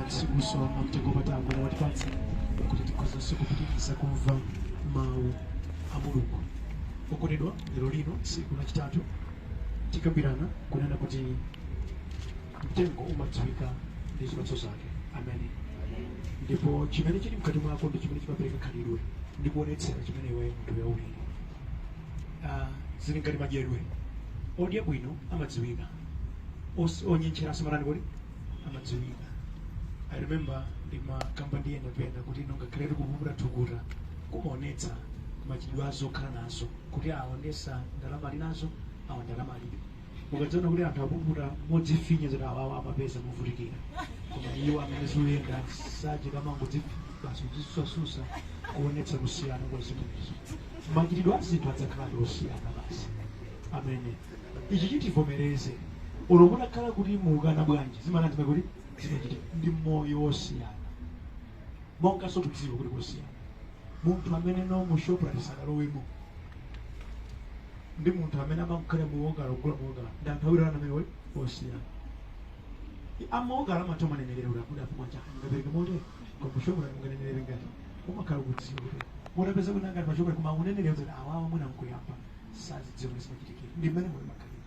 Tsikunso la mtengo wapatali umene watipatsa kuti tikhozanso kupitiriza kumva mawu a Mulungu. Okondedwa, lero lino tsiku lachitatu tikambirana kunena kuti mtengo umadziwika ndi zipatso zake. Amene ndipo chimene chili mkati mwako ndi chimene chimapereka khalidwe ndi kuonetsera chimene iweyo munthuyo ulili. Zili ngati madyedwe. Odya bwino amadziwika, onyentchera asamatani kodi amadziwika. I remember ndimakamba ndi ena pena kuti ino ngakhale tikupuputa thukuta kumaonetsa machitidwe a zokhala nazo kuti awa ndesa ndalama ali nazo, awa ndalama alibe. Ukadziona kuti anthu apuputa modzifinya zoti awawa amapeza movutikira, koma iwo amene zikuyenda sachita mangodzi basi kudzisusa kuonetsa kusiyana kwa zimenezo. Machitidwe a zinthu adzakhalabe osiyana basi. Amene ichi chitivomereze, olo mutakhala kuti mukana bwanji, zimanani kuti zimachitika ndi moyo wosiyana, monganso kudziwa kuti kosiyana. Munthu amene no mu Shoprite sakalowemo ndi munthu amene amakhala muwokala kugula muwokala ndi anthu awiri amene wali osiyana. Amawokala amatha manenerero kuti akuda apo mwacha ngapereke motere, koma mu Shoprite munganenere ngati umakhala kudziwa kuti mutapeza kuti ngati pa Shoprite koma unenere kuti awawa mwina nkuyamba sazidziwa kuti zimachitikira ndi mmene moyo umakhalira.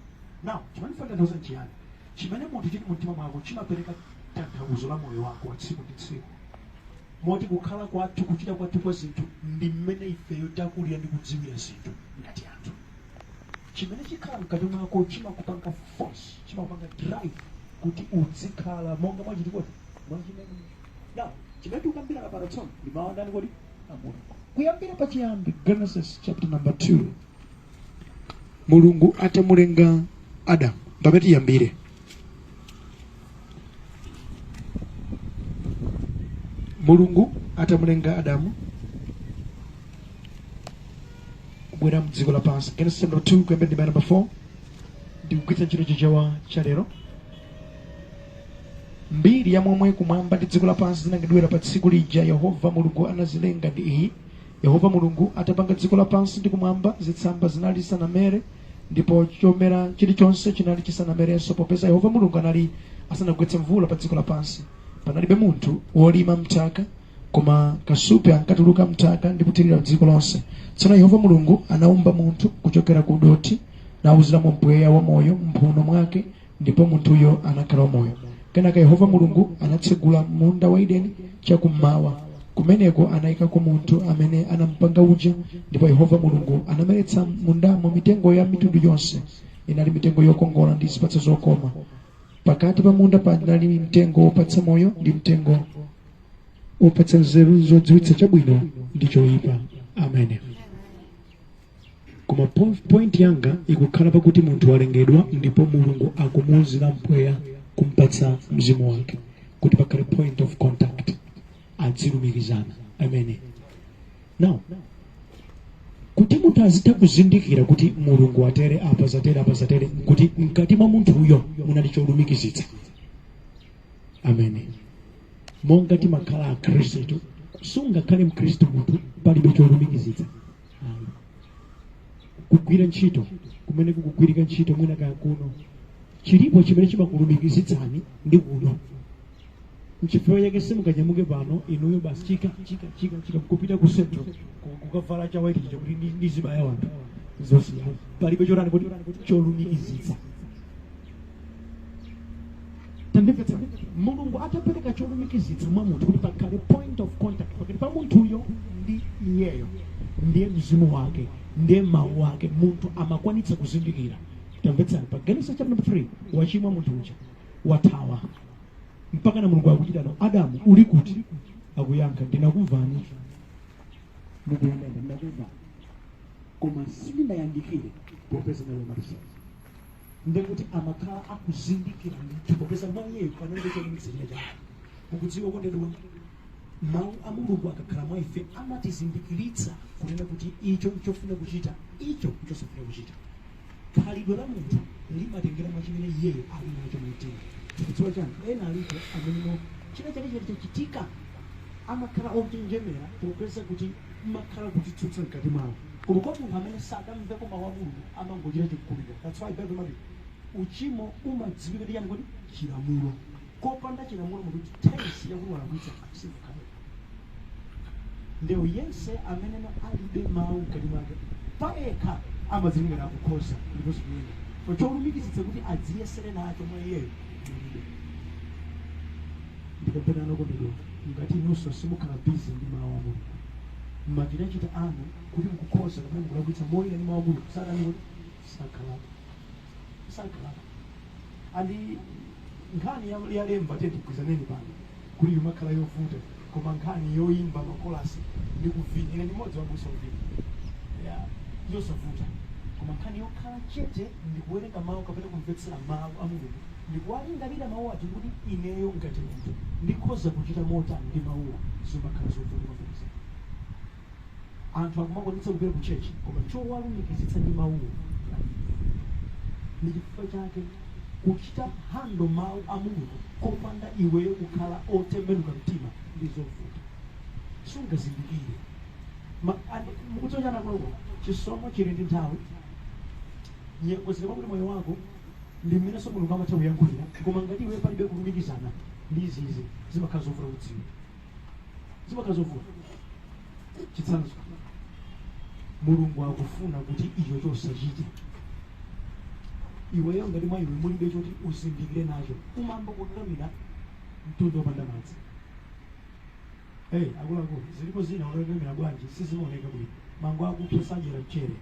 Now chimene ndimatanthauza nchiyani? Chimene munthu chili mumtima mwako chimapereka tanthauzo la moyo wako wa tsiku ndi tsiku, moti kukhala kwathu, kuchita kwathu kwa zinthu ndi mmene ifeyo takulira ndi kudziwira zinthu ngati anthu. Chimene chikhala mkati mwako chimakupanga force, chimakupanga drive kuti uzikhala monga mwachitikocho mwachimene. Now chimene tikukambirana pano tsono ndi mawu andani kodi? A Mulungu. Kuyambira pachiyambi, Genesis chapter number 2, Mulungu atamulenga Adamu, pamene tiyambire Mulungu atamulenga Adamu kubwera mdziko lapansi, Genesis chapter 2 kuyambira ndime number 4, ndikugwiritsa ntchito Chichewa cha lero. Mbiri ya momwe kumwamba ndi dziko lapansi zinalengedwera pa tsiku lija Yehova Mulungu anazilenga ndi iyi: Yehova Mulungu atapanga dziko lapansi ndi kumwamba, zitsamba zinali zisanamere, ndipo chomera chilichonse chinali chisanamerenso, popeza Yehova Mulungu anali asanagwetse mvula pa dziko lapansi. Panalibe munthu wolima m'nthaka, koma kasupe ankatuluka m'nthaka ndi kuthirira dziko lonse. Tsono Yehova Mulungu anawumba munthu kuchokera ku dothi, nawuziramo mpweya wamoyo m'mphuno mwake, ndipo munthuyo anakhala wamoyo. Kenaka Yehova Mulungu anatsegula munda wa Edeni chakummawa. Kumeneko anayikako munthu amene anamupanga uja. Ndipo Yehova Mulungu anameretsa mundamo mitengo ya mitundu yonse. Inali mitengo yokongola ndi zipatso zokoma. Pakati pa munda panali mtengo wopatsa moyo ndi mtengo wopatsa nzeru zodziwitsa chabwino ndi choyipa. Amen. Koma point yanga ikukhala pakuti munthu walengedwa ndipo Mulungu akumuuzira mpweya kumpatsa mzimu wake kuti pakhale point of contact, adzilumikizana. Amen. Now kuti munthu azitha kuzindikira kuti Mulungu atere apa zatere apa zatere, kuti mkati mwa munthuyo munali cholumikizitsa. Amen. Monga timakhala akhristu, sungakhale mkhristu munthu palibe cholumikizitsa. Ayi. Kugwira ntchito kumene kukugwirika ntchito mwina kaya kuno chilipo chimene chimakulumikizitsani ndi kuno. Nchifukwa chake simunganyamuke pano inuyo basi chika chika chika chika kupita ku central kukavala cha white chija kuti ndizibaya wanthu zosiyana, palibe chotani kuti cholumikizitsa. Tandimvetsa, Mulungu atapereka cholumikizitsa mwa munthu kuti pakhale point of contact pakati pa munthuyo ndi iyeyo, ndiye mzimu wake, ndiye mawu ake, munthu amakwanitsa kuzindikira. Tamvetsani, pa Genesis chapter number 3, wachimwa munthu uja, wathawa, mpaka na Mulungu akuchitano, Adamu uli kuti? Akuyankha, ndinakumvani mukuyendayenda, ndinakumvani koma sindinayandikire popeza ndinali wamaliseche. Ndekuti amakhala akuzindikira ndithu popeza mwa iyeyo panalibe cholumikiza china chake. Mukudziwa kondedwa, mawu a Mulungu akakhala mwa ife amatizindikiritsa kunena kuti icho nchofuna kuchita, icho nchosafuna kuchita. Khalidwe la munthu limatengera mwa chimene iyeyo ali nacho mumtima. Mukudziwa chani, ena alipo amene china chake chati chachitika amakhala onjenjemera popeza kuti makhala kudzitsutsa mkati mwawo. Koma kwa munthu amene sadamveko mawu a Mulungu amangochita chikukhulupirira. That's why Bible imati uchimo umadziwika ndi chani kodi? Chilamulo. Kopanda chilamulo mukuti tense yakuti walakwitsa simukhale. Ndewu yense amene alibe mawu mkati mwake payekha amadzilingana kukhoza ndipo zikuyenda cholumikizitsa kuti adziyesere nacho mwa iyeyo mulibe. Ndikapena okondedwa, ngati inunso simukhala busy ndi mawu a Mulungu, machitachita anu kuti mukukhoza kapena mukulakwitsa molingana ndi mawu a Mulungu satani kuti sakhalapo, sakhalapo. Andi nkhani ya lemba tigwizaneni pano kuti imakhala yovuta, koma nkhani yoyimba makolasi ndi kuvina, ine ndi mmodzi wabusa kuvina ya yosavuta, koma nkhani yokhala chete ndi kuwerenga mawu kapena kumvetsera mawu a Mulungu ndi kuwalingalira mawu aja kuti ineyo ngati munthu ndikhoza kuchita motani ndi mawuwa, zimakhala zovuta kwambiri. Anthu akumakwanitsa kupita ku church, koma chowalumikizitsa ndi mawuwo ndi chifukwa chake kuchita handle mawu a Mulungu kopanda iweyo kukhala otembenuka mtima ndi zovuta, sungazindikire. Mukudziwa chana kuloko chisomo chili ndi nthawi, nyengo zili pakuti moyo wako ndi mmenenso Mulungu amatha kuyankhulira, koma ngati iwe palibe kulumikizana ndi izizi, zimakhala zovuta kudziwa, zimakhala zovuta. Chitsanzo, Mulungu akufuna kuti icho chosachite, iweyo ngati mwa iwe mulibe choti uzindikire nacho, umamba kukakamira mtundu wopanda madzi. Hey, akuluakulu, zilipo zina ukakamira bwanji sizimaoneka bwino. Mango akupsa sadyera mchere,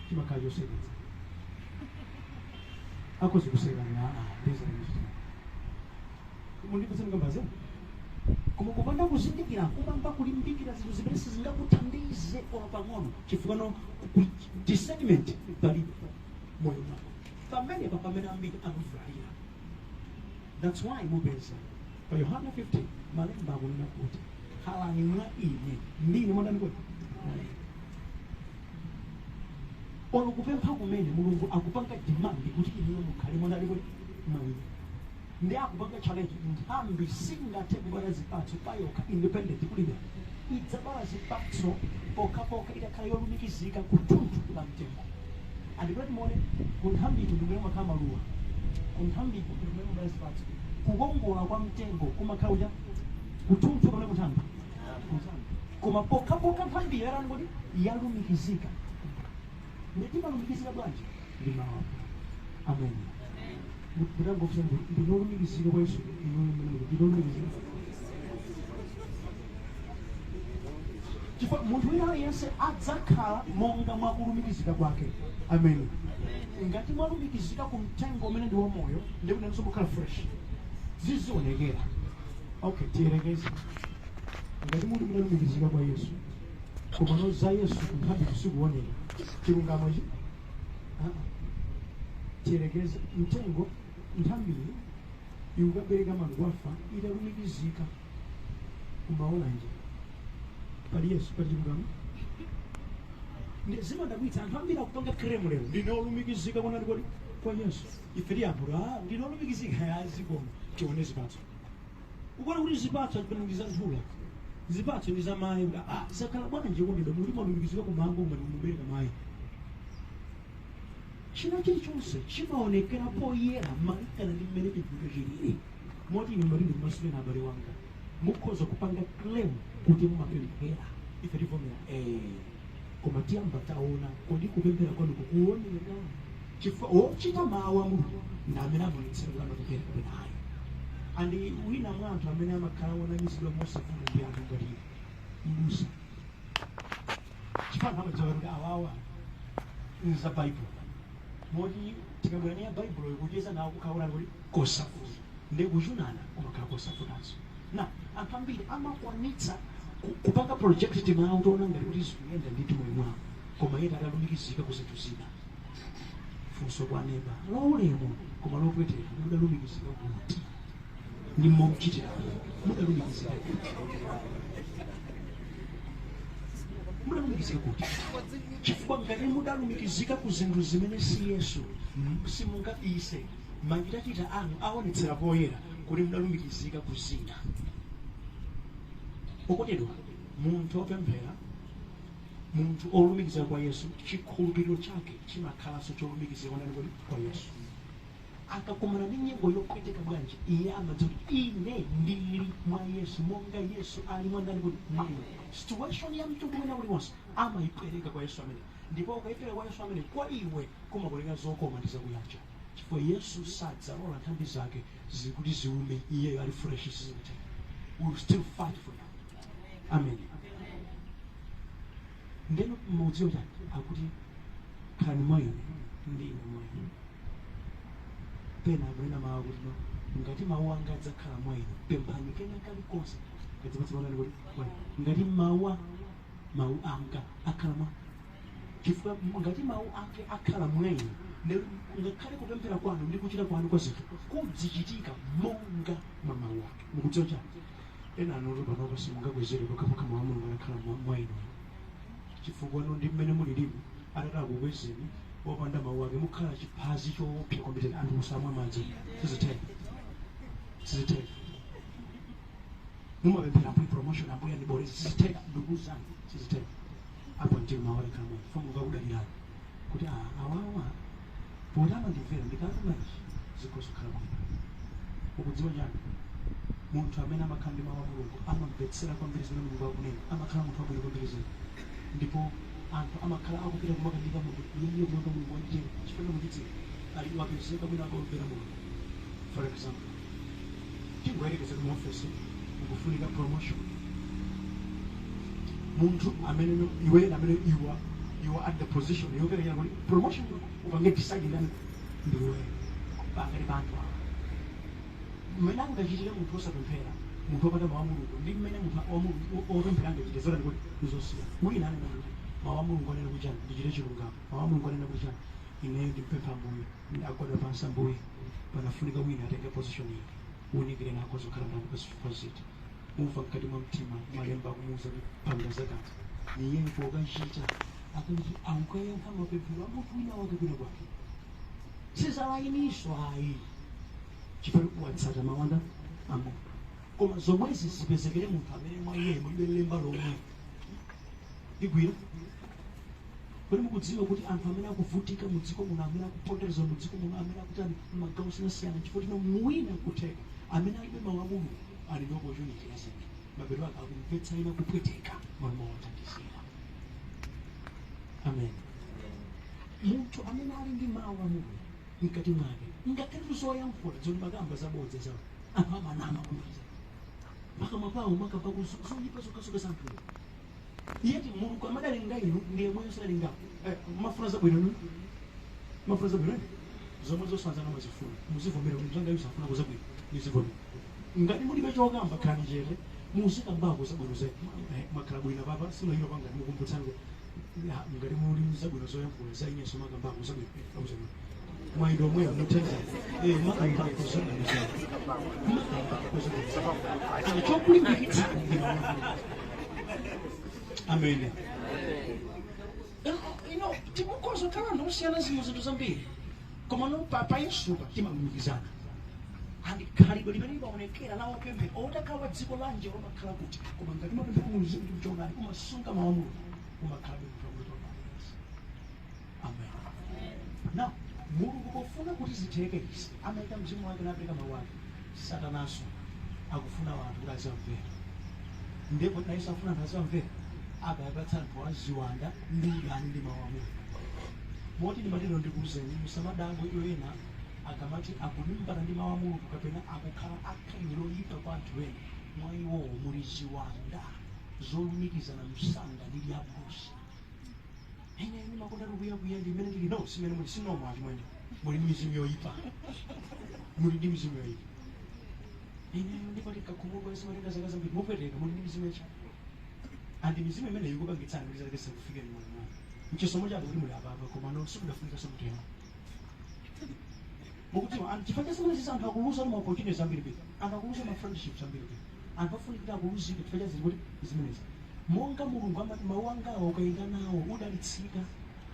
chimakhala choseketsa. Akhoza kusekana, aa, ndizanichita mundipatse mkambaze. Koma kupanda kuzindikira kumamba kulimbikira zinthu zimene sizingakuthandize olo pang'ono, chifukwa no discernment palibe moyo mwako. Pamenepa pamene ambiri akuvulalira. That's why mupeza pa Yohana 15 malemba akunena kuti khalani mwa ine, ndine mwandani kodi. Olo kupempha kumene Mulungu akupanga demand kuti inuyo mukhale mwandani kodi, mwa ine. Ndi akupanga challenge, nthambi singathe kubala zipatso payokha, independent kulibe. Idzabala zipatso pokhapokha itakhala yolumikizika ku thunthu la mtengo. Andikuti timuone ku nthambiku ndikumene makhala maluwa, ku nthambiku ndikumene mabala zipatso. Kukongola kwa mtengo kumakhala kucha kuthunthu kapena kunthambi? Kunthambi. Koma pokhapokha nthambiyo yarani kuti yalumikizika. Ndi timalumikizika bwanji? Ndi mawu. Amen. Mutangofuna ndinolumikizika kwa Yesu, ndinolumikizika, chifukwa munthu wina aliyense adzakhala monga mwakulumikizika kwake. Amen. Ngati mwalumikizika ku mtengo umene ndi wamoyo, ndikuti nanso mukhala fresh, zizionekera. Okay, tiyerekeze ngati muli munalumikizika kwa Yesu, koma za Yesu kunthambi kusikuoneka, chilungamo ichi. Ah, ah. Tiyerekeze mtengo, nthambiyi ikukabereka magwafa italumikizika kumaolanje, pali Yesu, pali chilungamo. Zimadabwitsa, anthu ambiri akupanga claim lero, ndine olumikizika kwanani kodi, kwa Yesu. Ife tiyambulo, ah, ndine olumikizika azikomo, tione zipatso. Ukuona kuti zipatso ndi za nthula, zipatso ndi za mayi. Kuti ah, zakhala bwanji kondedwa, muli mwalumikizika kumango ngati mubereka mayi. China chilichonse chimaonekera poyera malingana ndi mmene chinthucho chilili. Moti inu mati ndikumasuleni abale wanga, mukhoza kupanga claim kuti mumapemphera, ife tivomera, eh, koma tiyamba taona kodi kupemphera kwanu kukuoneka, chifukwa wochita mawu a Mulungu ndi amene amaonetsera kuti amapemphera kapena ayi. Andi wina mwa anthu amene amakhala wonamizidwa mosavuta ndi anthu ngati mbusa, chifukwa anthu amadziwa kuti awawa nza Baibulo, moti tikabwera ya Baibulo ikucheza nawo kukhala kuti kosavuta, ndi kuchunana kumakhala kosavutanso. Na anthu ambiri amakwanitsa kupanga project mawu toona ngati kuti zikuyenda ndithu moyo mwawo, koma yet atalumikizika ku zinthu zina. Funso kwa neba laulemu koma lopweteka, mudalumikizika kuti ndi momchitira? Mudalumikizika kuti? Mudalumikizika kuti? Chifukwa ngati mudalumikizika ku zinthu zimene si Yesu, simungabise, machitachita anu aonetsera poyera kuti mudalumikizika ku zina. Okondedwa, munthu opemphera, munthu olumikizika kwa Yesu, chikhulupiriro chake chimakhalanso cholumikizika ndani kodi? Kwa Yesu. Akakumana ndi nyengo yopweteka bwanji, iye amadziwa kuti ine ndili mwa Yesu monga Yesu ali mwa ndani kuti mwa ine. Situation ya mtundu wina uliwonse amayipereka kwa Yesu amene, ndipo ukayipereka kwa Yesu amene, kwa iwe kumapereka zokoma ndi zakuyanja, chifukwa Yesu sadzalola nthambi zake zikuti ziume iyeyo ali fresh. Sizimatheka. Will still fight for you. Amen. Ndeno mudziwa chani? Akuti khalani mwa ine ndi ine mwa inu. Pena akunena mawu akuti, no, ngati mawu anga adzakhala mwa inu, pemphani kena kalikonse kadzipatsa kuti kwa inu. Ngati mawu anga akhala mwa, chifukwa ngati mawu ake akhala mwa inu, ngakhale kupemphera kwanu ndi kuchita kwanu kwa zinthu kudzichitika monga mwa mawu ake. Mukudziwa chani? Ena anoto panopa simungakwezere pokhapokha mawu a Mulungu anakhala mwa inu, chifukwa no ndi mmene mulilimu atati akukwezeni wopanda mawu ake, mukhala chiphazi choopsa kwambiri. Anthu musamwa madzi, sizitheka, sizitheka. Mumapemphera, "Ambuye, promotion, Ambuye andiboleze." Sizitheka, ndikuwuzani, sizitheka. Apo ndilo mawu atakhala mwa inu, Mulungu akudalirani kuti, "Ah, awawa poti amandimvera, ndikatuma ichi zikhoza kukhala bwino." Ukudziwa chani? Munthu amene amakhala ndi mawu a Mulungu, amamvetsera kwambiri zimene Mulungu akunena, amakhala munthu wabwino kwambiri zedi, ndipo anthu amakhala akupita kumakandika munthu iye kulonga Mulungu wanditero, chifukwa muchidziwa ali wapezeka bwino akamvera Mulungu. For example, tingoyerekeza mu office mukufunika promotion. Munthu amene iwe amene you are at the position yopereka kuti promotion upange decide ndani? Ndiwe pakati pa anthu awa. Mmene angachitire munthu osapemphera, munthu wopanda mawu a Mulungu, ndi mmene munthu wa Mulungu opemphera angachite zotani kuti nzosiyana. Wina anena kuti mawu a Mulungu anena kuti chani? Ndichite chilungamo. Mawu a Mulungu anena kuti chani? Ineyo ndimpempha Ambuye, agwada pansi, "Ambuye, panafunika wina atenge position iyi, unikire nako zokhala ndani pa zifukwa ziti." Mumva mkati mwa mtima malemba akumuuza kuti panga zakati. Iye pokachita akuti akukayankha mapemphero a munthu wina wake kwina kwake, sizalainiso ayi, chifukwa watsata mawanda a Mulungu. Koma zomwezi zipezekere munthu amene mwa iye mulibe lemba lomwe ligwira. Kodi mukudziwa kuti anthu amene akuvutika mu dziko muno, amene akuponderezwa mu dziko muno, amene akutani m'magawo osiyanasiyana, chifukwa tino mwina kutheka amene alibe mawu a Mulungu, ali ndi opportunity ya zinthu, mapeto ake akumvetsa ina kupweteka malimo othandizira? Amen. Munthu amene ali ndi mawu a Mulungu mkati mwake, ngakhale zoyankhula zoti makamba zabodza zawo, anthu amanama kwambiri, pakamwa pawo makamba zoyipa zokhazokha za anthuwo. Yeti Mulungu amadalenga inu ndiye mwenso adalenga. Mafuna zabwino inu, mafuna zabwino inu, zomwe zosanzana mazifuna, muzivomera kuti mzanga yusa afuna kuzabwino, muzivomera. Ngati mulibe chokamba, khalani chete, muzikambako zabwino zedi. Mwakhala bwino papa simayiro panga mukumbutsani kuti ngati muli zabwino zoyankhula za inenso, makambako zabwino. Abuzabwino mwaido omweyo muthenza, makambako zabwino zedi, makambako zabwino zedi. Chokulimbikitsa ndi mawu a Mulungu. Amen. Timukhoza kukhala anthu osiyana zimwe zinthu zambiri, koma no pa Yesupa timalumikizana. And khalidwe limene limaonekera la opemphera otakhala wa dziko lanje lomakhala kuti, koma ngati umapemphera muzimu ndi mchoonadi, umasunga mawu a Mulungu, umakhala munthu wakuti. Amen. Now Mulungu pofuna kuti zitheke izi, amayika mzimu wake napereka mawu ake. Satanaso akufuna anthu kuti azamvera, ndipo nayenso afuna anthu azamvera, akayapatsa anthu aziwanda ndi udani ndi mawu a Mulungu. Moti ndimatero ndikuwuzeni, musamadabwe iwo ena akamati akulimbana ndi mawu a Mulungu kapena akukhala akhalidwe loyipa kwa anthu ena. Mwa iwowo muli ziwanda zolumikizana msanga ndi diabolosi. "Ine ndimakonda kukwiya, ndi imene ndili." No, simene muli sinomo achimwene, muli ndi mizimu yoyipa, muli ndi mizimu yoyipa. "Ine ndipati kakhumudwa simatenga zaka zambiri." Mupweteka, muli ndi mizimu yacha andi mizimu imene ikupangitsani kuti zake sikufike moyo mwanu. Mchisomo chake kuti muli apapa, koma no sikudafunika somutero. Mukudziwa anthu chifukwa cha zimene zizi, anthu akuluza ma opportunities ambirimbiri, anthu akuluza ma friendships ambirimbiri, anthu afunika kuti akuluzike chifukwa cha zili kuti zimenezi. Monga Mulungu amati, "Mawu angawa ukayenda nawo udalitsika,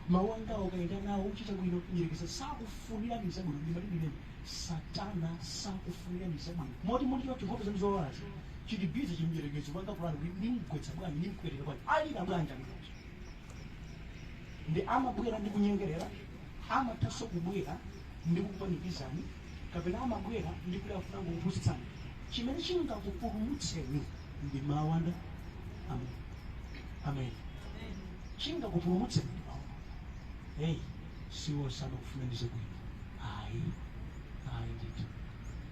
mawu angawa ukayenda nawo uchita bwino," nyerekeza sakufunirani zabwino. Ndimati ndinene, Satana sakufunirani zabwino, moti muli chinkhope zanu zowalazi chili busy chimyerekezo panga pulani kuti nimgwetsa bwanji, nimpweteka bwanji, alira bwanji amenezo. Ndi amabwera ndi kunyengerera, amathanso kubwera ndi kukupanikizani. Kapena amabwera ndi kuti afuna kukuphunzitsani. Chimene chingakupulumutseni ndi mawu anda. Amen, amen. Chingakupulumutseni ndi mawu. Hey, siwo samakufuna ndi zabwino, ayi, ayi ndithu.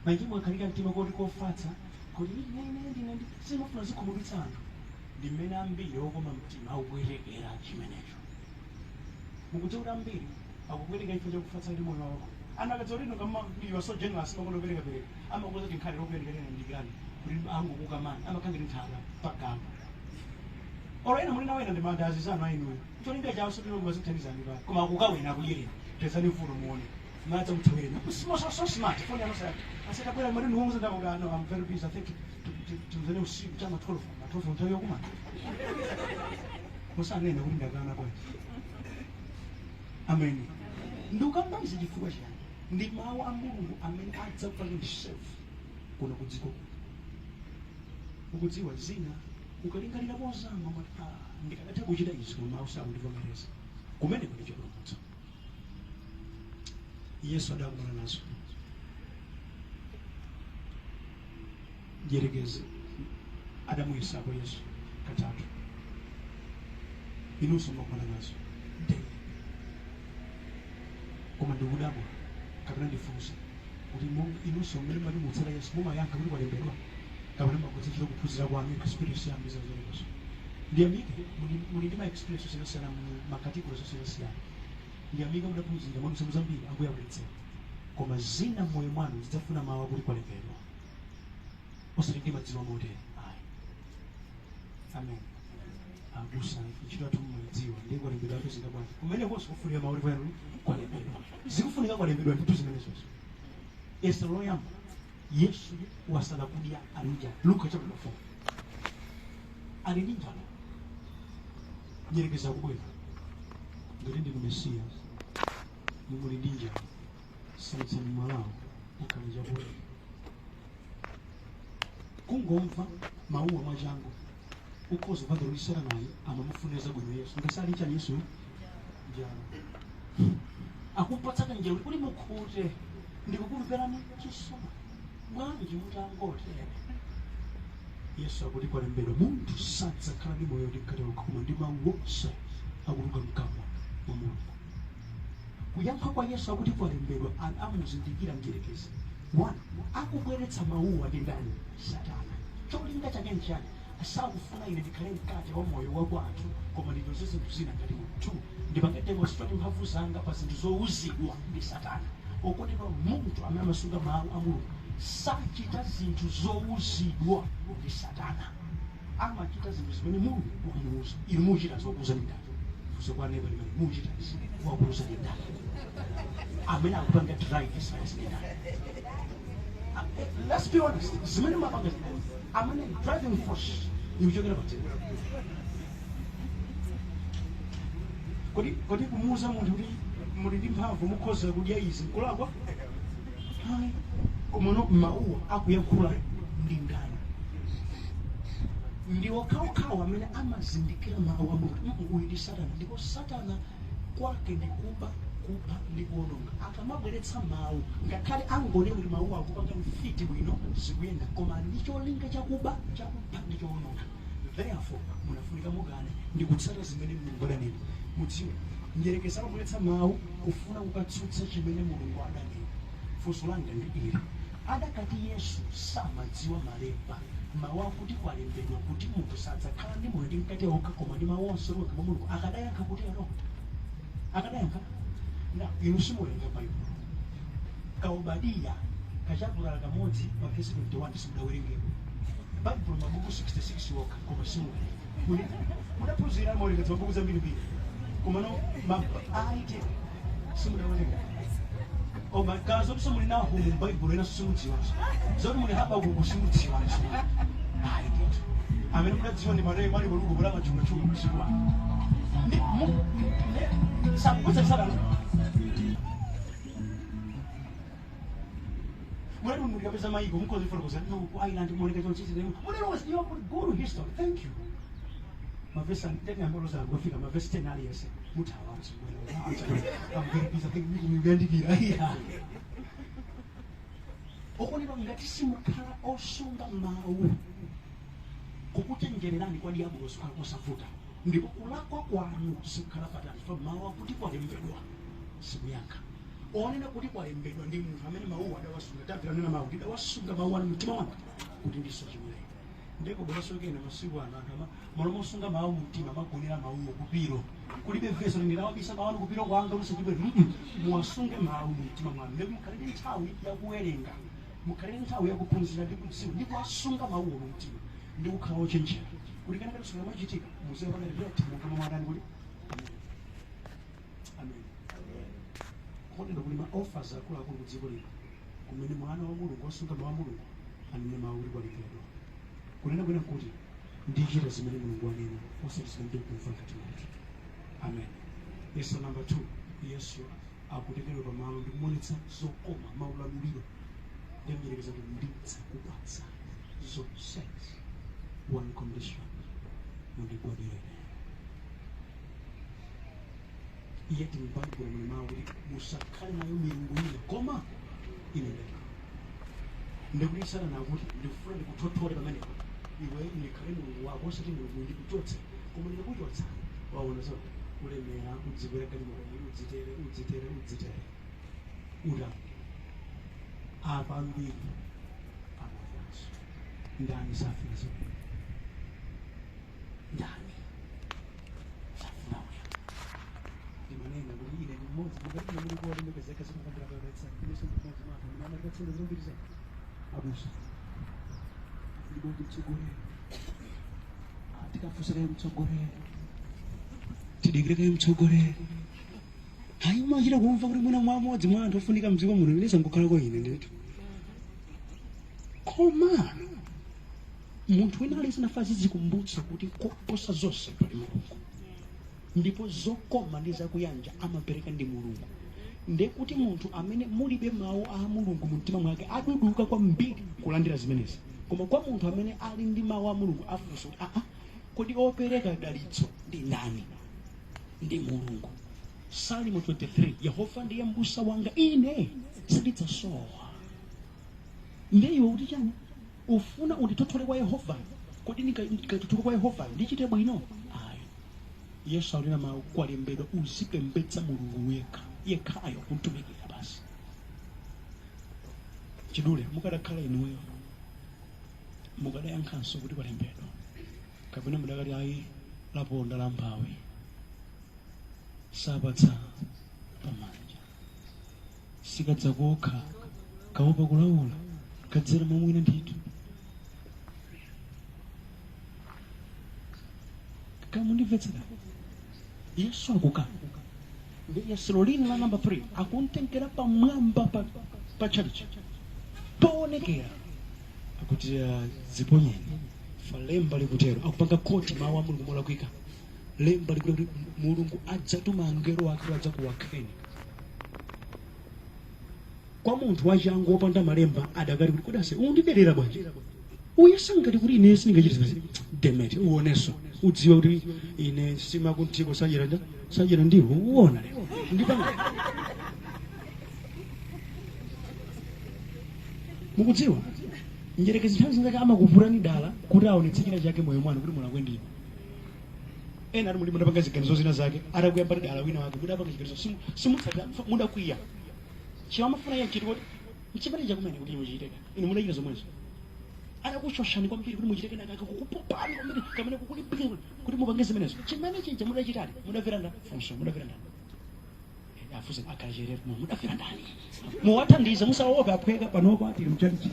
Machimo akhalika mtima koti kofatsa kuti ine ndine ndi simafuna zikhumudwitsa anthu. Ndi mmene ambiri okoma mtima akupwetekera chimenecho. Mukudziwa kuti ambiri akupweteka chifukwa chakufatsa ndi moyo wawo. Anthu akadziwa kuti inu kama you are so generous, makono operekapereka, amakuza kuti nkhale lokuperekereni ndikirani kuti angokukamani, amakhala ngati nthaka pagamba. Olo ena muli nawo, ena ndi mandazi anu ainuyo, cholinga chawo sotino kumazikuthandizani pale, koma akukawena akudyerera. Tezani mfuno muone madza muthawireni. So, so smart. Phone yanu sayaka aseta bwera mari nuwonza ndakuti, "No, I'm very busy. I think timzane usiku chama 12." Ma 12 nthawi yokumana musanene kuti ndakana bwanji. Amen. Ndikukambaniza chifukwa chiyani? Ndi mawu a Mulungu amene adzakupangeni safe kuno ku dziko. Ukudziwa zina ukalingalira mozama mwati, "Ah, ndikadatha kuchita izi, koma mawu sakundivomereza." Kumene kuli chipulumutso. Yesu adakumana nazo. Mdierekezi adamuyesapo Yesu katatu. Inunso mumakumana nazo daily. Koma ndikudabwa kapena ndifunse kuti monga inunso mmene mati mutsata Yesu, mumayankha kuti kwalembedwa, kapena mumagwiritsa ntchito kuphunzira kwanu, experience yanu ndi zoterozo? Ndiyamike muli ndi ma experience osiyanasiyana mu ma categories osiyanasiyana. Ndiyamike mudaphunzira mwaluso zambiri, Ambuye akudalitseni. Koma zina mmoyo mwanu zidzafuna mawu akuti kwalembedwa, osati ndimadziwa motere, ayi. Amen. Abusa, ntchito yathu mumayidziwa, ndiye kwalembedwa apezeka bwanji? Kumene konse kufunika mawu kuti kwalembedwa, zikufunika kwalembedwa ndithu zimenezozo. Yesero loyamba, Yesu wasala kudya, ali njala. Luka chapter 4, ali ndi njala. Nyerekeza kubwera, "Ngati ndinu Mesiya, muli ndi njala, samutsani mwalawo ukhale chakudya." Kungomva mawuwa mwachangu ukhoza kupanga kuti Satanayo amamufunira zabwino Yesu. Ngasali chani Yesu? Njala. Akupatsa kanjira kuti mukhute ndikukumverani chisoni, bwanji mutangotere? Yesu akuti, "Kwalembedwa, munthu sadzakhala ndi moyo ndi mkate wokha, koma ndi mawu wonse akutuluka mkamwa mwa Mulungu." Kuyankha kwa Yesu akuti kwalembedwa, amuzindikira mdierekezi. One, akubweretsa mawuwa ndi ndani? Satana. Cholinga chake nchani? Sakufuna ine ndikhale mkate wa moyo wa kwa anthu, koma nditoze zinthu zina ngati munthu. Two, ndipange demonstrate mphamvu zanga pa zinthu zowuzidwa ndi Satana. Okondedwa, munthu amene amasunga mawu a Mulungu sachita zinthu zowuzidwa ndi Satana, amachita zinthu zimene Mulungu wamuuza. Inu muchita zokuuza ndi ndani? Funso kwa neba limene muchita izi, wakuuza ndi ndani? Amene akupanga drive zimenezi ndi ndani? Let's be honest, zimene mapanga, amene driving force ikuchokera pati? Kodi kumuuza munthu kuti muli ndi mphamvu, mukhoza kudya izi, nkulakwa? Hayi. Komano mawuwa akuyankhula ndi ndani? Ndi okhaokhawo amene amazindikira mawu a Mulungu. Uyu ndi Satana, ndipo Satana kwake ndi kuba, kupha ndi kuwononga. Akamabweretsa mawu, ngakhale angonena kuti mawu akupanga mfiti bwino, zikuyenda, koma ndi cholinga chakuba, chakupha ndi chowononga. Therefore munafunika mukane ndi kutsata zimene Mulungu adanena. Mudziwe, mdierekezi amabweretsa mawu kufuna kukatsutsa chimene Mulungu adanena. Funso langa ndi ili: adakati Yesu samadziwa malemba, mawu akuti kwalembedwa kuti munthu sadzakhala ndi moyo ndi mkate okha, koma ndi mawu onse otuluka mwa Mulungu, akadayankha kutero? Akadayankha? Na inu simuwerenga Baibulo. Kaobadiya kachaputala kamodzi mavesi 21 simudawerengeko. Baibulo mabuku 66 okha, koma simuwerenga. Mudaphunzira, mawerenga mabuku zambirimbiri, komano aite simudawerenga. Oma kazo kuti muli Nahumu m'Baibulo, ena simudziwanso zoti muli Habakuku, simudziwanso. Ayi ndithu, amene mudadziwa ndi Mateyu, Mariko, Luka, kuti amachulachula masiku ano. Sakukutsa Satana. Mulati mulikapeza maiko mukhoza kufotokoza, no, ku Ireland muoneka chonchi, mulero you have good history, thank you. Mavesi ndiyambalo zangu kufika mavesi 10 aliyese muthawa. I'm very busy, I think muyandikira. Yeah. Okondedwa, ngati simukhala osunga mawu, kukuchenjererani kwa diabulosi kukhala kosavuta, ndipo kulakwa kwanu sikukhala patali, chifukwa mawu akuti kwalembedwa sikuyankha. Onena kuti kwalembedwa ndi munthu amene mawuwo adawasunga. Davide anena mawu, "Ndidawasunga mawu anu mtima wanga kuti ndisachimwire." Ndeko bweraso kena masiku ano anthu malo mosunga mawu mumtima, amagonera mawuwo kupilo. Kulibe vesi ndinawabisa mawu anu kupilo kwanga usachimwire. Muwasunge mawu mumtima mwanu, ndipo mukhale ndi nthawi yakuwerenga, mukhale ndi nthawi yakuphunzira ndi kudziwa ndi kuwasunga mawuwo mumtima ndi kukhala ochenjera, kuti kenaka tusula machitika muziwe panga react monga momwe adani kuti. Amen, amen. Kotero kuli ma offers akuluakulu ku dziko lino kumene mwana wa Mulungu osunga mawu a Mulungu anene mawu kuti kwalembedwa. Kunena kwina nkuti ndichita zimene Mulungu anena, osati zimene ndikumva ngati munthu. Amen. Yesu number 2, Yesu akutengedwa pamalo ndikumuonetsa zokoma, maulamuliro, ndiyamyerekeza kuti ndidzakupatsa zonsezi, one condition, mundigwadire. Yet m'Baibulo muli mawu kuti musakhale nayo milungu ina koma ine ndekha. Ndikuti Satana akuti ndikufuna ndikuthothole pamenepo iwe, ndikhale mulungu wako, osati mulungu, ndikuchotse. Koma ndikakuchotsa, waona zo ulemera, udzikwera galimoto, udzitere, udzitere, udzitere, uta apa ambiri amafanso. Ndani safuna zo? Ndani safuna ulemu? Ndimanena kuti ine ndi mmodzi mukati muli kuolemekezeka zimakambira inenso ndi mmodzi mwa anthu amene amatipatsira zambiri za abusa ndibonge mtsogoleri. Tikafunsira mtsogoleri, tidikire kaye mtsogoleri. Hayi, umachita kumva kuti mwina mwa mmodzi mwa anthu ofunika mdziko muno ine sangokhalako ine ndithu. Koma munthu wina aliyense nafa azizikumbutsa kuti koposa zonse pali Mulungu, ndipo zokoma ndi zakuyanja amapereka ndi Mulungu. Ndekuti munthu amene mulibe mawu a Mulungu mu mtima mwake aduduka kwambiri kulandira zimenezi. Koma kwa munthu amene ali ndi mawu a Mulungu, afunsa kuti, aa, kodi opereka dalitso ndi ndani? Ndi Mulungu. Salimo 23, "Yehova ndiye mbusa wanga, ine sindidzasowa." Ndiye iwe kuti chani? Ufuna undithothole kwa Yehova? Kodi ndikatothoka kwa Yehova ndichite bwino? Ayi. Yesu akunena mawu kwalembedwa, uzipembedza Mulungu yekha yekhayo, kumtumikira basi. Chidule, mukadakhala inuyo mukadayankhanso kuti kwalembedwa, kapena mudakati ayi, laponda la mphawi sapatsa pamanja, sikadza kokha kaopa kulawula kadzera momwina ndithu? Kamundimvetsera, Yesu akukana. Ndi yesero lina la namba 3, akumtengera pamwamba pa chalichi poonekera, akuti, "Ziponyeni, fa lemba likutero." Akupanga quote mawu a Mulungu molakwika. Lemba likuti kuti Mulungu adzatuma angelo ake kuti adzakuwakheni. Kwa munthu wachangu wopanda malemba adakati kuti kudase undiderera bwanji? Uyesa ngati kuti ine sindingachite zimene? Demet, uonenso, udziwe kuti ine simakunthiko sadyera sadyera ndiwo. Uona lero ndipanga. Mukudziwa, mdyerekezi nthawi zinzake amakupurani dala kuti aonetse china chake moyo mwanu kuti mulakwe ndinu. Ena ati muli mudapanga ziganizo zina zake, atakuyamba dala wina wake, mudapanga chiganizo simutsatira, mudakwiya. Chiwo amafuna iye nchiti kuti nchimene chakumene kuti muchiteka, inu mudachita zomwezo. Adakuchoshani kwambiri kuti muchite kenaka kukupopani kwambiri kamene kukulimbikira kuti mupange zimenezo. Chimene chija mudachitadi, mudamvera ndani? Funso, mudamvera ndani? Afunse akhala cherero, mudamvera ndani? Muwathandize, musaope, aphweka panopa tili mchalichi.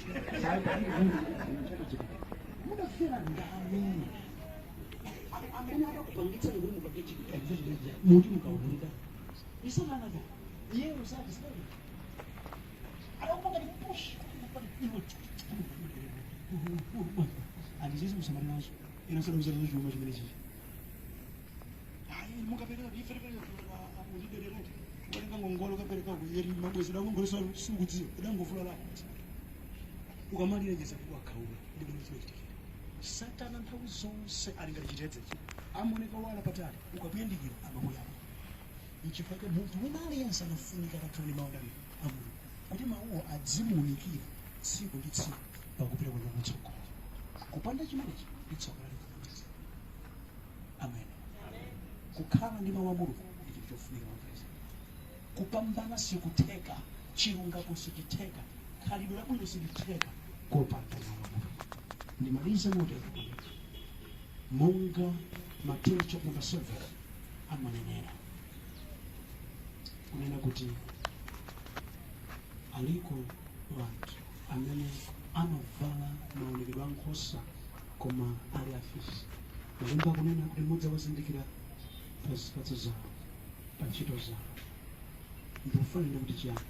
Mudamvera ndani amene adakupangitsani kuti mupange chiganizo chimenechi muti mukaoneka isananaga iyeyo sati sitali adakupanga ni push iwe andizizi musamalirazo ina sadakuzana chuma chimene chichi. Ayi, mukapereka ife ulidererete, ukatenga ngongole ukapereka kuyeri mabwezi dangongole sikudziwa udangovula lako ukamalira jeza wakhaula. Ndimene chimachitikira. Satana nthawi zonse ali ngati chitedzechi, amaoneka wala patali, ukakuyandikira amakuyamba. Nchifukwa munthu wina aliyense anafunika atakhala ndi mawu a Mulungu kuti mawuwo adzimuunikira. Tsiku ndi tsiku pakupita kwanu kutsogolo. Kupanda chimenechi ndi tsoka lalikulu. Amen. Kukhala ndi mawu a Mulungu ndi chinthu chofunika kwambiri. Kupambana sikutheka, chilungamo sichitheka, khalidwe labwino silitheka kopanda mawu a Mulungu. Ndimalize motero, monga Mateyu chapter number 7 amanenera kunena kuti aliko anthu amene amavala maonekedwe a nkhosa koma ali afisi. Malemba akunena kuti mudzawazindikira pa zipatso zawo, pa ntchito zawo. Ndikufanira kuti chiyani?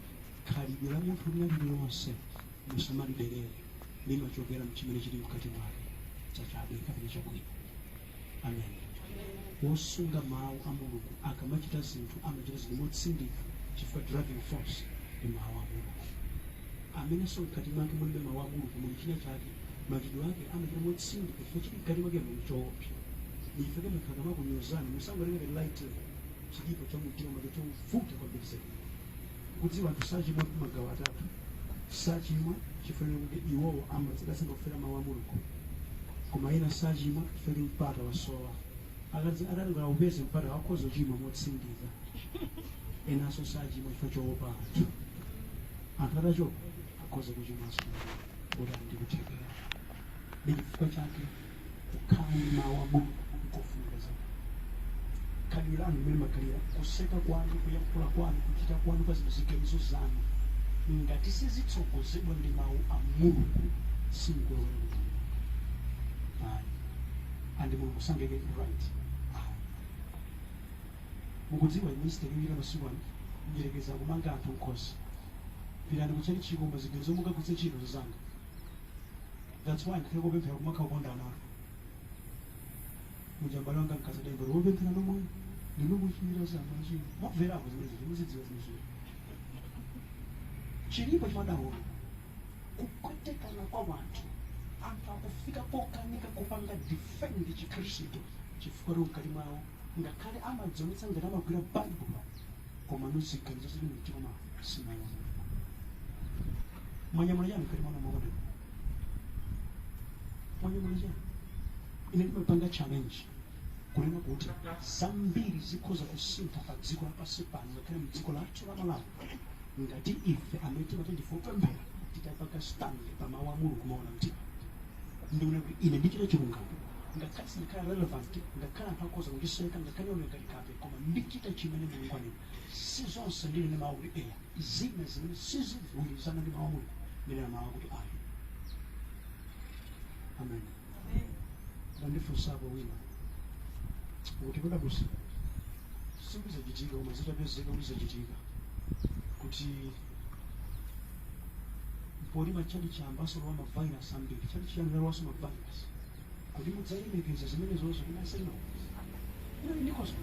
Khalidwe la munthu lina lililonse musamaliderere, limachokera mchimene chili mkati mwake, chachabe kapena chabwino. Amen. Wosunga mawu a Mulungu akamachita zinthu, amachita zinthu motsindika chifukwa driving force ndi mawu a Mulungu. Amenenso mkati mwake mulibe mawu a Mulungu, muli china chake, machitidwe ake amachita motsindika chifukwa chili mkati mwake muli choopsa. Ndichifukwa munthu akamakunyozani, musangotenge lightly. Chilipo cha mumtima mwake chovuta kwambiri zedi. Kudziwa anthu sachimwa magawo atatu: sachimwa chifukwa kuti iwowo amadzidasa kufera mawu a Mulungu, koma ena sachimwa chifukwa kuti mpata wasowa. Akadzi atatenga upeze mpata, wakhoza kuchimwa motsindika. Enanso sachimwa chifukwa choopa anthu. Anthu atachoka, akhoza kuchimwanso kuti ali ndi kuthekera. Ndi chifukwa chake kukhala ndi mawu a Mulungu nkofunika zedi. Khalidwe lanu limene makhalira, kuseka kwanu, kuyankhula kwanu, kuchita kwanu pa zinthu, ziganizo zanu, ngati sizitsogozedwa ndi mawu a Mulungu, simukulowera ku Mulungu ayi, and Mulungu sangeke right ayi. Mukudziwa mistake yochita masiku ano, njerekeza kumanga anthu nkhosi, pitani kutchalitchiko, koma ziganizo mukagwiritse ntchito zanga. That's why ngakhale kopemphera kumakhala kukondana. Mujambalo wanga mkazadembo wopemphera nomwe ndinokuchira zamachimo, mwamverako zimenezi, muzidziwa zimenezi. Chilipo chimadaona kupwetekana kwa wanthu. Anthu akufika pokanika kupanga defend Chikhristu chifukwa to mkati mwawo, ngakhale amadzionetsa ngati amagwira Baibulo, koma nuziganizo zili mumtima mwawo simawu. Mwanyamula chani mkati mwanu mwakondedwa? Mwanyamula chani? Ine ndimapanga challenge kunena kuti zambiri zikhoza kusintha pa dziko lapansi pano, ngakhale mdziko lathu la Malawi, ngati ife amene timati ndife opemphera titapanga stand pa mawu a Mulungu maona mtima, ndikunena kuti ine ndichita chilungamo, ngakhale sindikhala relevant, ngakhale anthu akhoza kundiseka, ngakhale ndioneka ngati kape, koma ndichita chimene Mulungu anena. Si zonse ndinene mawu kuti eya. Zina zimene sizigwirizana ndi mawu a Mulungu, ndinena mawu akuti ayi. Amen. Ndandifunsapo wina kuti kudabusa sikuzachitika, koma zitapezeka kuti zachitika kuti poli matchalichi ambasolowa mavirus ambiri, tchalichi chanu mavirus, kuti mudzalemekeza zimene zonse? Kuti I say no. Ino ndikhoza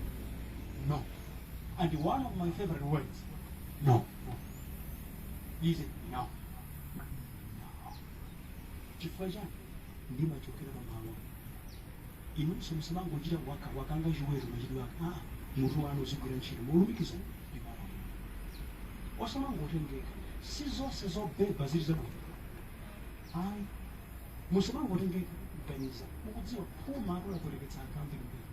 no. And one of my favorite words, no. Is it no, no. Chifukwa chani? Ndimachokera pa mawu. Inunso musamangochita waka wakanga chiweto machitidwe ake. Ah, mutu wanu uzigwira ntchito molumikiza ndi mawu, osamangotengeka. Si zonse zobeba zili zabwino ayi. Musamangotengeka kuganiza. Mukudziwa phuma atulapwereketsa anthu ambirimbiri.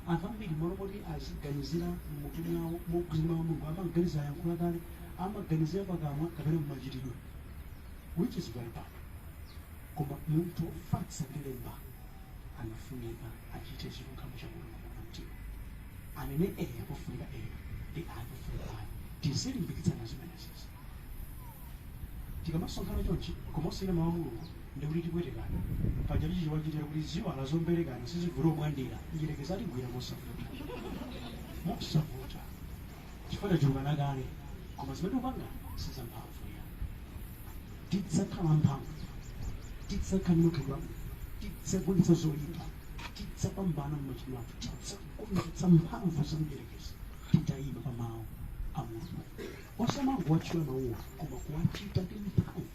Anthu ambiri, malo moti aziganizira mmutu mwawo mogwirizana mawu a Mulungu, amaganiza ayankhula kale, amaganizira pakamwa kapena mumachitidwe, which is very bad. Koma munthu wofatsa ndi lemba anafunika achite chilungamo cha Mulungu mwa mtima, anene eya pofunika eya ndi ayi pofunika ayi. Tizilimbikitsana zimenezi tikamasonkhana chonchi. Koma osayina mawu a Mulungu, ndikuti tipwetekana. Paja chichi wachitira kuti ziwala zomberekana sizivula omwandira. Njerekeza atigwira mosavuta, mosavuta, chifukwa tachulukana kale, koma zimene tikupanga sizamphamvu ya. Tidzakhala mphamvu, tidzakhala ndi makhalidwe abwino, tidzagonjetsa zoyipa, tidzapambana mmachitidwe athu, tidzagonjetsa mphamvu za mdierekezi titayima pa mawu a Mulungu, osamangowatchula mawuwa koma kuwachita ndi mphamvu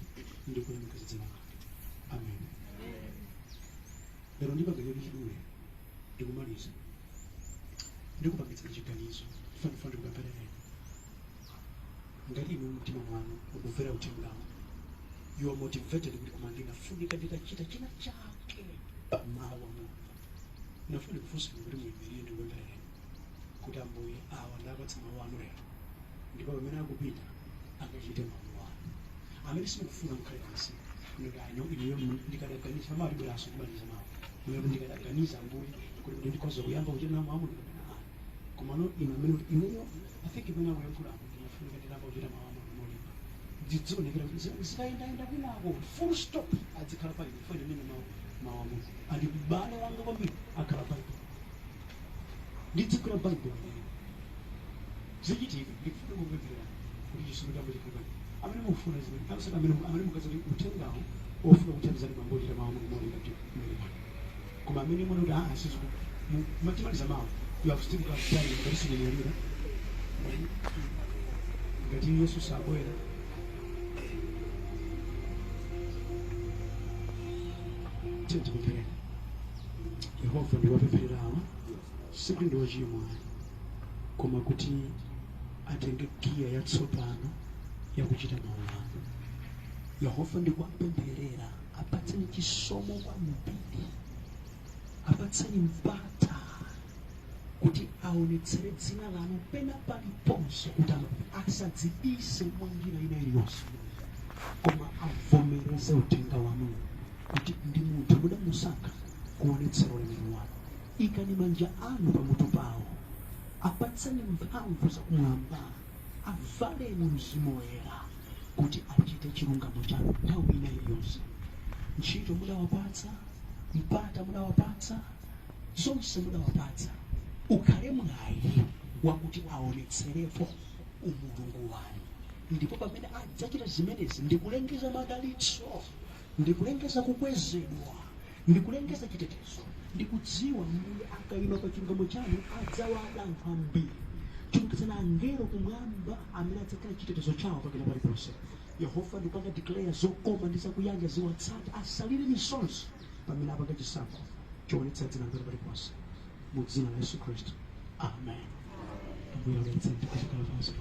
ndi kulemekeza dzina lake. Amen. Lero ndipanga choti chidule, ndikumaliza. Ndikupangitsani chiganizo, fanifani ndikupempherereni. Ngati inu mumtima mwanu mukumvera uthengawo, You are motivated kuti koma ndinafunika nditachita china chake pamawu a Mulungu. Ndinafuna kufunsani kuti muyimirire ndikupempherereni kuti Ambuye awa ndapatsa mawu anu lero, ndipo pamene akupita akachite mawu anu. Amene simukufuna mukhale pansi. Ndinganyo inuyo ndikadaganiza mawu libweranso kubaliza mawu kumene ndikadaganiza Ambuye kuti ndikhoza kuyamba kuchita nawo mawu kapena ayi. Komano inu amene kuti inuyo, I think imene akuyankhula apo, ndinafunika nditamba kuchita mawu a Mulungu molimba, zizionekera kuti zikayendayenda kwinako, full stop adzikhala pa ine, fane imene mawu a Mulungu andi m'bale wanga kwambiri akhala Baibulo, ndidzigwira Baibulo imene zichitika. Ndikufuna kupemphera kuti chisomo chambo chikhale pano. Amene mukufuna zimene amusati amene mukaza kuti uthengawo ofuna kuthandizani bambo ochita mawu a Mulungu molimba ndi mmene pano. Koma amene mwana kuti aa siziku matimaliza mawu, you have still got time. Ngati simunyalira, ngati Yesu sabwera, tiye tipempherere. Yehova, ndiwapempherera awa, sikuti ndi wochimwa, koma kuti atenge giya yatsopano yakuchita mawu anu. Yehova, ndikuwapempherera, apatseni chisomo kwambiri, apatseni mpata kuti aonetsere dzina lanu pena paliponse, kuti asadzibise mwa njira ina iliyonse, koma avomereze uthenga wanu kuti ndi munthu mudamusankha kuonetsera ulemerero wanu. Ikani manja anu pamutu pawo, apatseni mphamvu zakumwamba, avaleni Mzimu Woyera kuti achite chilungamo chanu nthawi ina iliyonse. Ntchito mudawapatsa, mpata mudawapatsa, zonse mudawapatsa, ukhale mwayi wakuti aonetserepo umulungu wanu. Ndipo pamene adzachita zimenezi, ndikulengeza madalitso, ndikulengeza kukwezedwa, ndikulengeza chitetezo. Ndikudziwa Mbuye akayima pa chilungamo chanu adzawada anthu ambiri. Chulukitsani angelo kumwamba amene adzakhala chitetezo chawo pakati paliponse. Yehova, ndikupanga declare zokoma ndi zakuyanja ziwatsate, asalire misonzi pamene apanga chisankho choonetsa dzina lanu paliponse, mu dzina la Yesu Khristu, amen. Ambuye adalitse. Ndikuzikhala pansi.